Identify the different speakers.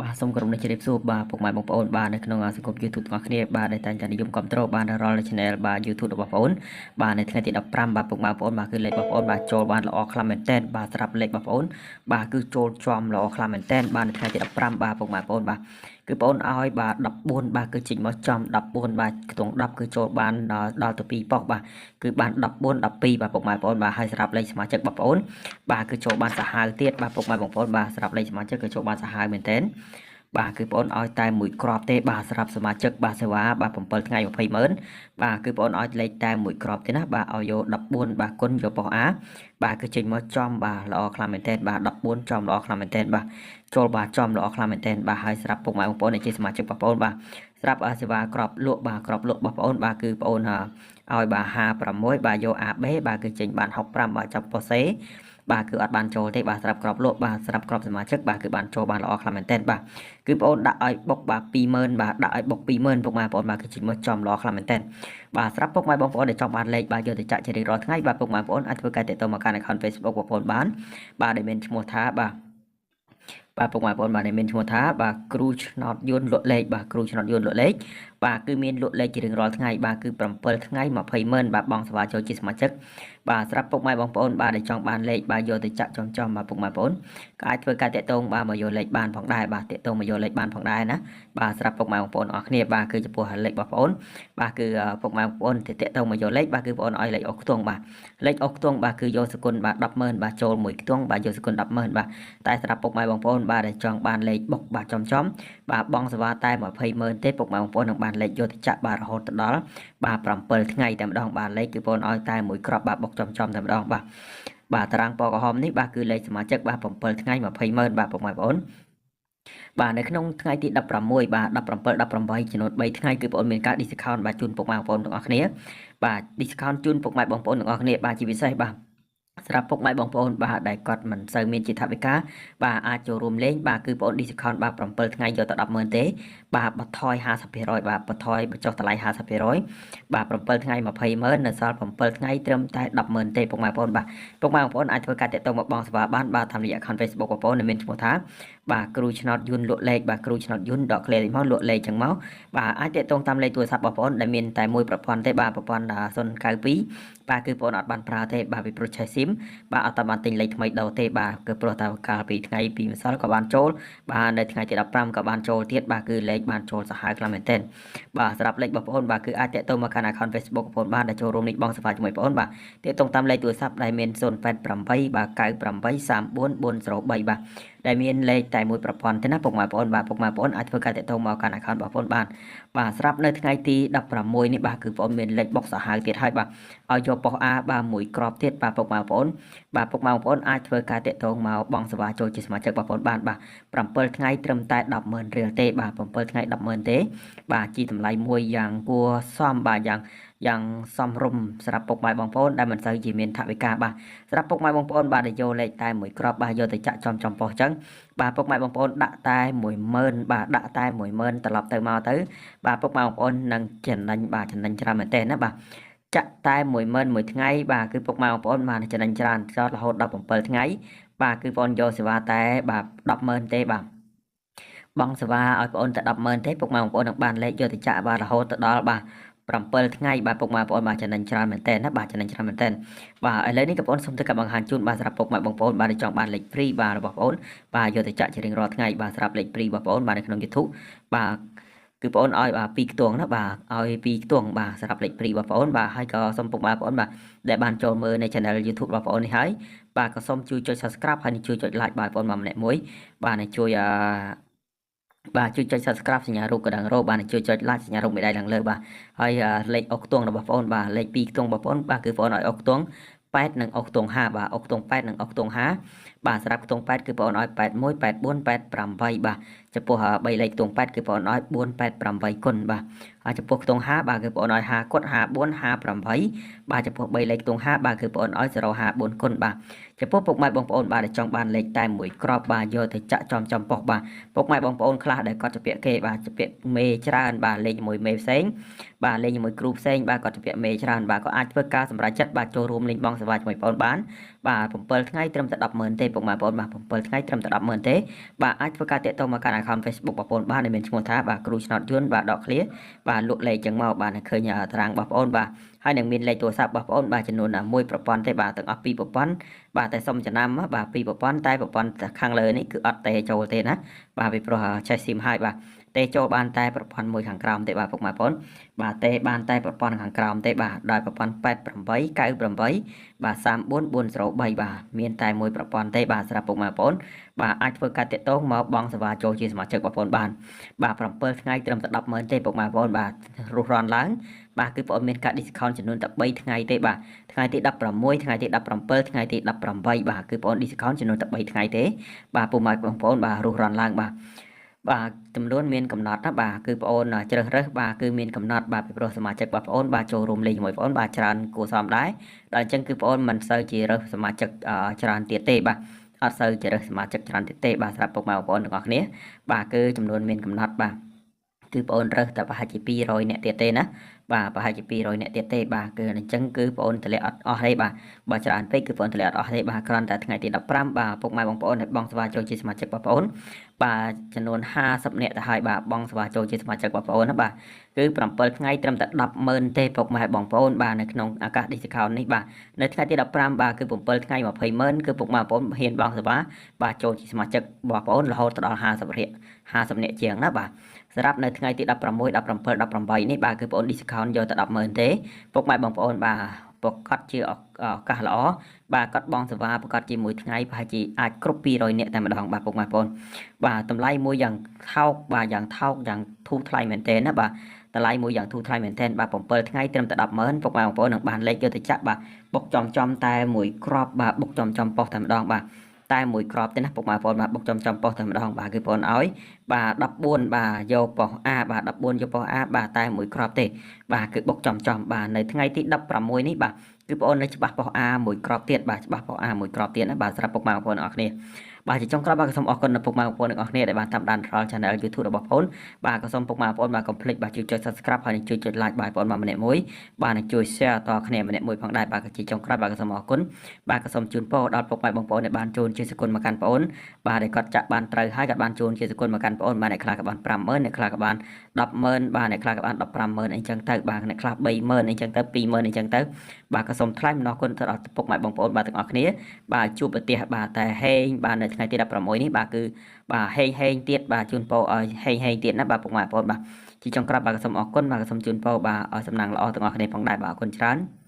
Speaker 1: បាទសូមគោរពនឹងជម្រាបសួរបាទពុកម៉ែបងប្អូនបាទនៅក្នុងសង្គម YouTube ទាំងអស់គ្នាបាទដែលតែងតែនិយមគ្រប់គ្រងបាទរាល់ Channel បាទ YouTube របស់បងប្អូនបាទនៅថ្ងៃទី15បាទពុកម៉ែបងប្អូនបាទគឺលេខបងប្អូនបាទចូលបានល្អខ្លាំងមែនទែនបាទសម្រាប់លេខបងប្អូនបាទគឺចូលជាំល្អខ្លាំងមែនទែនបាទនៅថ្ងៃទី15បាទពុកម៉ែបងប្អូនបាទគឺបងប្អូនឲ្យបាទ14បាទគឺចេញមកចំ14បាទខ្ទង់10គឺចូលបានដល់ទៅ2ប៉ុស្តិ៍បាទគឺបាន14 12បាទពុកម៉ែបងប្អូនបាទហើយសម្រាប់លេខសមាជិកបងប្អូនបាទគឺចូលបានសាហាវទៀតបាទពុកម៉ែបងប្អូនបាទសម្រាប់លេខសមាជិកគឺចូលបានសាហាវមែនទែនបាទគឺបងប្អូនឲ្យតែមួយគ្រាប់ទេបាទសម្រាប់សមាជិកបាទសេវាបាទ7ថ្ងៃ20ម៉ឺនបាទគឺបងប្អូនឲ្យលេខតែមួយគ្រាប់ទេណាបាទឲ្យយក14បាទគុណយកប៉ុស្តិ៍ A បាទគឺចេញមកចំបាទល្អខ្លាំងមែនទែនបាទ14ចំល្អខ្លាំងមែនទែនបាទចូលបាទចំល្អខ្លាំងមែនទែនបាទហើយសម្រាប់ពុកម៉ែបងប្អូនដែលជាសមាជិកបងប្អូនបាទសម្រាប់សេវាក្របលក់បាទក្របលក់បងប្អូនបាទគឺបងប្អូនឲ្យបាទ56បាទយក AB បាទគឺចេញបាន65បាទចាប់ប៉ុស្តិ៍ C បាទគឺអត់បានចូលទេបាទសម្រាប់ក្របលក់បាទសម្រាប់ក្របសមាជិកបាទគឺបានចូលបានល្អខ្លាំងមែនទែនបាទគឺបងប្អូនដាក់ឲ្យបុកបាទ20000បាទដាក់ឲ្យបុក20000ពុកម៉ែបងប្អូនបាទគឺចេញមកចំល្អខ្លាំងមែនទែនបាទសម្រាប់ពុកម៉ែបងប្អូនដែលចង់បានលេខបាទយកទៅចាក់ជារៀងរាល់ថ្ងៃបាទពុកម៉ែបងប្អូនអាចធ្វើការទាក់ទងមកកាន់ account Facebook បងប្អូនបានបាទដែលមានឈ្មោះថាបាទបាទពុកម៉ែបងប្អូនបាទដែលមានឈ្មោះថាបាទគ្រូឆ្នោតយន្តលក់លេខបាទគ្រូឆ្នោតយន្តលក់លេខបាទគឺមានលក់លេខជារៀងរាល់ថ្ងៃបាទគឺ7ថ្ងៃ20ម៉ឺនបាទបងសេវាចូលជាសមាជិកបាទសម្រាប់ពុកម៉ែបងប្អូនបាទដែលចង់បានលេខបាទយកទៅចាក់ចំចំបាទពុកម៉ែបងប្អូនក៏អាចធ្វើការតាក់ទងបាទមកយកលេខបានផងដែរបាទតាក់ទងមកយកលេខបានផងដែរណាបាទសម្រាប់ពុកម៉ែបងប្អូនអរគ្នាបាទគឺចំពោះលេខបងប្អូនបាទគឺពុកម៉ែបងប្អូនតាក់ទងមកយកលេខបាទគឺបងប្អូនឲ្យលេខអុកខ្ទង់បាទលេខអុកខ្ទង់បាទគឺយកសគុណបាទ100000បាទចូលមួយខ្ទង់បាទយកសគុណ100000បាទតែសម្រាប់ពុកម៉ែបងប្អូនបាទដែលចង់បានលេខបុកបាទចំចំបាទបងសេវាតែ200,000ទេពុកម៉ែបងប្អូននឹងបានលេខយកទៅចាក់បាទរហូតទៅដល់បាទ7ថ្ងៃតែម្ដងបាទលេខគឺបងប្អូនឲ្យតែមួយគ្រាប់បាទបុកចំចំតែម្ដងបាទបាទតារាងពណ៌ក្រហមនេះបាទគឺលេខសមាជិកបាទ7ថ្ងៃ200,000បាទពុកម៉ែបងប្អូនបាទនៅក្នុងថ្ងៃទី16បាទ17 18ចំនួន3ថ្ងៃគឺបងប្អូនមានការ discount បាទជូនពុកម៉ែបងប្អូនទាំងអស់គ្នាបាទ discount ជូនពុកម៉ែបងប្អូនទាំងអស់គ្នាបាទជាពិសេសបាទសម្រាប់ពុកម៉ែបងប្អូនបាទដែលគាត់មិនសូវមានជាថវិកាបាទអាចចូលរួមលេងបាទគឺបងប្អូន discount បាទ7ថ្ងៃយកទៅ100000ទេបាទបន្ថយ50%បាទបន្ថយបញ្ចុះតម្លៃ50%បាទ7ថ្ងៃ200,000នៅសល់7ថ្ងៃត្រឹមតែ100000ទេពុកម៉ែបងប្អូនបាទពុកម៉ែបងប្អូនអាចធ្វើការតាក់ទងមកបងសេវាបានបាទតាមរយៈ account Facebook បងប្អូនដែលមានឈ្មោះថាបាទគ្រូឆ្នោតយួនលក់លេខបាទគ្រូឆ្នោតយួនដក clear មកលក់លេខចឹងមកបាទអាចតាក់ទងតាមលេខទូរស័ព្ទបងប្អូនដែលមានតែមួយប្រព័ន្ធទេបាទប្រព័ន្ធ092បាទគឺបងប្អូនអត់បានប្រើទេបាទពីព្រោះឆេះស៊ីមបាទអត់បានទិញលេខថ្មីដូរទេបាទគឺព្រោះតែកាលពីថ្ងៃពីម្សិលក៏បានចូលបាទនៅថ្ងៃទី15ក៏បានចូលទៀតបាទគឺលេខបានចូលសាហាវខ្លាំងមែនទែនបាទសម្រាប់លេខបងប្អូនបាទគឺអាចតាក់ទងមកកាន់ account Facebook បងប្អូនបានដែលចូលរួមនេះបងសវ៉ាជាមួយបងប្អូនបាទតាក់ទងតាមលេខទូរស័ព្ទដែលមាន088បាទ98 34 403បាទដែលមានលេខតែមួយប្រព័ន្ធទេណាពុកម៉ែបងប្អូនបាទពុកម៉ែបងប្អូនអាចធ្វើការតាក់ទងមកកាន់ account បងប្អូនបានបាទស្រាប់នៅថ្ងៃទី16នេះបាទគឺបងប្អូនមានលេខបុកសាហាវទៀតហើយបាទឲ្យយកប៉ុស្តិ៍ A បាទមួយគ្រាប់ទៀតបាទពុកម៉ែបងប្អូនបាទពុកម៉ែបងប្អូនអាចធ្វើការតាក់ទងមកបងសេវាចូលជាសមាជិកបងប្អូនបានបាទ7ថ្ងៃត្រឹមតែ100000រៀលទេបាទ7ថ្ងៃ100000ទេបាទជាតម្លៃមួយយ៉ាងគួរសមបាទយ៉ាងសមរម្យសម្រាប់ពុកម៉ែបងប្អូនដែលមិនសូវជាមានថវិកាបាទសម្រាប់ពុកម៉ែបងប្អូនបាទដែលយកលេខតែមួយគ្រាប់បាទយកទៅចាក់ចំចំប៉ុស្តិ៍ចឹងបាទពុកម៉ែបងប្អូនដាក់តែ10000បាទដាក់តែ10000ត្រឡប់ទៅមកទៅបាទពុកម៉ែបងប្អូននឹងចំណេញបាទចំណេញច្រើនមែនទែនណាបាទចាក់តែ10000មួយថ្ងៃបាទគឺពុកម៉ែបងប្អូនបានចំណេញច្រើនចតរហូតដល់7ថ្ងៃបាទគឺបងយកសេវាតែបាទ100000ទេបាទបងសេវាឲ្យបងតែ100000ទេពុកម៉ែបងប្អូននឹងបានលេខយកទៅចាក់បាទរហូតទៅដល់បាទ7ថ្ងៃបាទពុកម៉ែបងប្អូនបាទចំណេញច្រើនមែនតើណាបាទចំណេញច្រើនមែនតើបាទឥឡូវនេះបងប្អូនសូមធ្វើការបង្ហាញជូនបាទសម្រាប់ពុកម៉ែបងប្អូនបាទដែលចង់បានលេខ free បាទរបស់បងប្អូនបាទយកទៅចាក់ជារៀងរាល់ថ្ងៃបាទសម្រាប់លេខ free របស់បងប្អូនបាទនៅក្នុង YouTube បាទគឺបងប្អូនឲ្យបាទ2ខ្ទង់ណាបាទឲ្យ2ខ្ទង់បាទសម្រាប់លេខ free របស់បងប្អូនបាទហើយក៏សូមពុកម៉ែបងប្អូនបាទដែលបានចូលមើលនៅ Channel YouTube របស់បងប្អូននេះហើយបាទក៏សូមជួយចុច Subscribe ហើយនឹងជួយចុច Like បាទបងប្អូនមកម្នាក់មួយបាទនឹងជួយបាទជួយចុច Subscribe សញ្ញារូបកណ្ដឹងរោបាទជួយចុច Like សញ្ញារូបមេដៃឡើងលើបាទហើយលេខអុកខ្ទង់របស់បងប្អូនបាទលេខ2ខ្ទង់បងប្អូនបាទគឺបងប្អូនឲ្យអុកខ្ទង់8និងអុកខ្ទង់5បាទអុកខ្ទង់8និងអុកខ្ទង់5បាទសម្រាប់ខ្ទង់8គឺបងប្អូនឲ្យ81 84 88បាទចំពោះ3លេខខ្ទង់8គឺបងប្អូនឲ្យ488គុណបាទហើយចំពោះខ្ទង់5បាទគឺបងប្អូនឲ្យ5គុត54 58បាទចំពោះ3លេខខ្ទង់5បាទគឺបងប្អូនឲ្យ054គុណបាទចំពោះពុកម៉ែបងប្អូនបាទដែលចង់បានលេខតែមួយគ្រាប់បាទយកទៅចាក់ចំចំប៉ុស្តិ៍បាទពុកម៉ែបងប្អូនខ្លះដែលគាត់ជពាក់គេបាទជពាក់មេច្រើនបាទលេខជាមួយមេផ្សេងបាទលេខជាមួយគ្រូផ្សេងបាទគាត់ជពាក់មេច្រើនបាទក៏អាចធ្វើការសម្រេចចិត្តបាទចូលរួមលេងបងសេវាជាមួយបងប្អូនបាន បាទ7ថ្ងៃត្រឹមតែ100,000ទេពុកម៉ែបងប្អូនបាទ7ថ្ងៃត្រឹមតែ100,000ទេបាទអាចធ្វើការតាក់ទងមកកាន់ account Facebook បងប្អូនបាទដែលមានឈ្មោះថាបាទគ្រូឆ្នោតយួនបាទដកឃ្លាបាទលក់លេខចឹងមកបាទឃើញតារាងរបស់បងប្អូនបាទហើយនឹងមានលេខទូរស័ព្ទរបស់បងប្អូនបាទចំនួនមួយប្រព័ន្ធទេបាទទាំងអស់ពីរប្រព័ន្ធបាទតែសុំចំណាំបាទពីរប្រព័ន្ធតែប្រព័ន្ធខាងលើនេះគឺអត់ទេចូលទេណាបាទពីព្រោះឆេះស៊ីមហើយបាទទេចូលបានតែប្រព័ន្ធមួយខាងក្រោមទេបាទពុកម៉ែបងប្អូនបាទទេបានតែប្រព័ន្ធខាងក្រោមទេបាទដោយប្រព័ន្ធ88 98បាទ34403បាទមានតែមួយប្រព័ន្ធទេបាទសម្រាប់ពុកម៉ែបងប្អូនបាទអាចធ្វើការតាក់ទងមកបងសេវាចូលជាសមាជិកបងប្អូនបានបាទ7ថ្ងៃត្រឹមតែ100,000ទេពុកម៉ែបងប្អូនបាទរុះរាន់ឡើងបាទគឺបងប្អូនមានការ discount ចំនួនតែ3ថ្ងៃទេបាទថ្ងៃទី16ថ្ងៃទី17ថ្ងៃទី18បាទគឺបងប្អូន discount ចំនួនតែ3ថ្ងៃទេបាទពុកម៉ែបងប្អូនបាទរុះរាន់ឡើងបាទបាទចំនួនមានកំណត់ណាបាទគឺបងអូនជ្រើសរើសបាទគឺមានកំណត់បាទពីព្រោះសមាជិកបងប្អូនបាទចូលរួមលេងជាមួយបងប្អូនបាទច្រើនគួរសមដែរដល់អញ្ចឹងគឺបងអូនមិនសូវជារើសសមាជិកច្រើនទៀតទេបាទអត់សូវជារើសសមាជិកច្រើនទៀតទេបាទសម្រាប់ពុកម៉ែបងប្អូនទាំងអស់គ្នាបាទគឺចំនួនមានកំណត់បាទគឺបងអូនរើសតែប្រហែលជា200នាក់ទៀតទេណាបាទប្រហែលជា200នាក់ទៀតទេបាទគឺអញ្ចឹងគឺបងអូនតម្លាក់អត់អស់ទេបាទបើច្រើនពេកគឺបងអូនតម្លាក់អត់អស់ទេបាទគ្រាន់តែថ្ងៃទី15បាទពុកម៉ែបងប្អូនដែលបងស្វាចូលជាសមាជិកបងប្អូនបាទចំនួន50នាក់ទៅហើយបាទបងស្វាចូលជាសមាជិកបងប្អូនណាបាទគឺ7ថ្ងៃត្រឹមតែ100,000ទេពុកម៉ែបងប្អូនបាទនៅក្នុងឱកាស discount នេះបាទនៅថ្ងៃទី15បាទគឺ7ថ្ងៃ200,000គឺពុកម៉ែបងប្អូនហ៊ានបងស្វាបាទចូលជាសមាជិកបងប្អូនរហូតដល់50រៀល50នាក់ជាងណាបាទសម្រាប់នៅថ្ងៃទី16 17 18នេះបាទគឺបងអូន discount យកតែ100,000ទេពុកម៉ែបងប្អូនបាទប្រកាសជាឱកាសល្អបាទគាត់បងសេវាប្រកាសជាមួយថ្ងៃប្រហែលជាអាចគ្រប់200នាក់តែម្ដងបាទពុកម៉ែបងប្អូនបាទតម្លៃមួយយ៉ាងថោកបាទយ៉ាងថោកយ៉ាងធូរថ្លៃមែនទែនណាបាទតម្លៃមួយយ៉ាងធូរថ្លៃមែនទែនបាទ7ថ្ងៃត្រឹមតែ100,000ពុកម៉ែបងប្អូននឹងបានលេខយកទៅចាក់បាទបុកចំចំតែមួយគ្រាប់បាទបុកចំចំប៉ុស្តែម្ដងបាទតែមួយគ្រាប់ទេណាពុកម៉ែបងប្អូនបាទបុកចំចំប៉ុស្តែម្ដងបាទគឺបងប្អូនឲ្យបាទ14បាទយកប៉ុស្ A បាទ14យកប៉ុស្ A បាទតែមួយគ្រាប់ទេបាទគឺបុកចំចំបាទនៅថ្ងៃទី16នេះបាទគឺបងប្អូននៅច្បាស់ប៉ុស្ A មួយគ្រាប់ទៀតបាទច្បាស់ប៉ុស្ A មួយគ្រាប់ទៀតណាបាទសម្រាប់ពុកម៉ែបងប្អូនអរគ្នាបាទជាចុងក្រោយបាទក៏សូមអរគុណដល់ពុកម៉ែបងប្អូនទាំងអស់គ្នាដែលបានតាមដានរាល់ Channel YouTube របស់បងប្អូនបាទក៏សូមពុកម៉ែបងប្អូនបាទកុំភ្លេចបាទជួយចុច Subscribe ហើយនិងជួយចុច Like បាទបងប្អូនបាទម្នាក់មួយបាទនិងជួយ Share តគ្នាម្នាក់មួយផងដែរបាទក៏ជាចុងក្រោយបាទក៏សូមអរគុណបាទក៏សូមជូនពរដល់ពុកម៉ែបងប្អូនដែលបានចូលជាសគុណមកកាន់បងប្អូនបាទដែលគាត់ចាក់បានត្រូវហើយគាត់បានចូលជាសគុណមកកាន់បងប្អូនបាទអ្នកខ្លះក៏បាន50000អ្នកខ្លះក៏បាន100,000បាទអ្នកខ្លះក៏បាន150,000អីចឹងទៅបាទអ្នកខ្លះ30000អីចឹងទៅ20000អីចឹងទៅបាទក៏សូមថ្លែងអំណរគុណទៅដល់ពុកម៉ែបងប្អូនបាទទាំងអស់គ្នាបាទជួបប្រទះបាទតែហេងបាទនៅថ្ងៃទី16នេះបាទគឺបាទហេងហេងទៀតបាទជូនពរឲ្យហេងហេងទៀតណាបាទពុកម៉ែបងប្អូនបាទជាចុងក្រោយបាទក៏សូមអរគុណបាទក៏សូមជូនពរបាទឲ្យសំណាងល្អទាំងអស់គ្នាផងដែរបាទអរគុណច្រើន។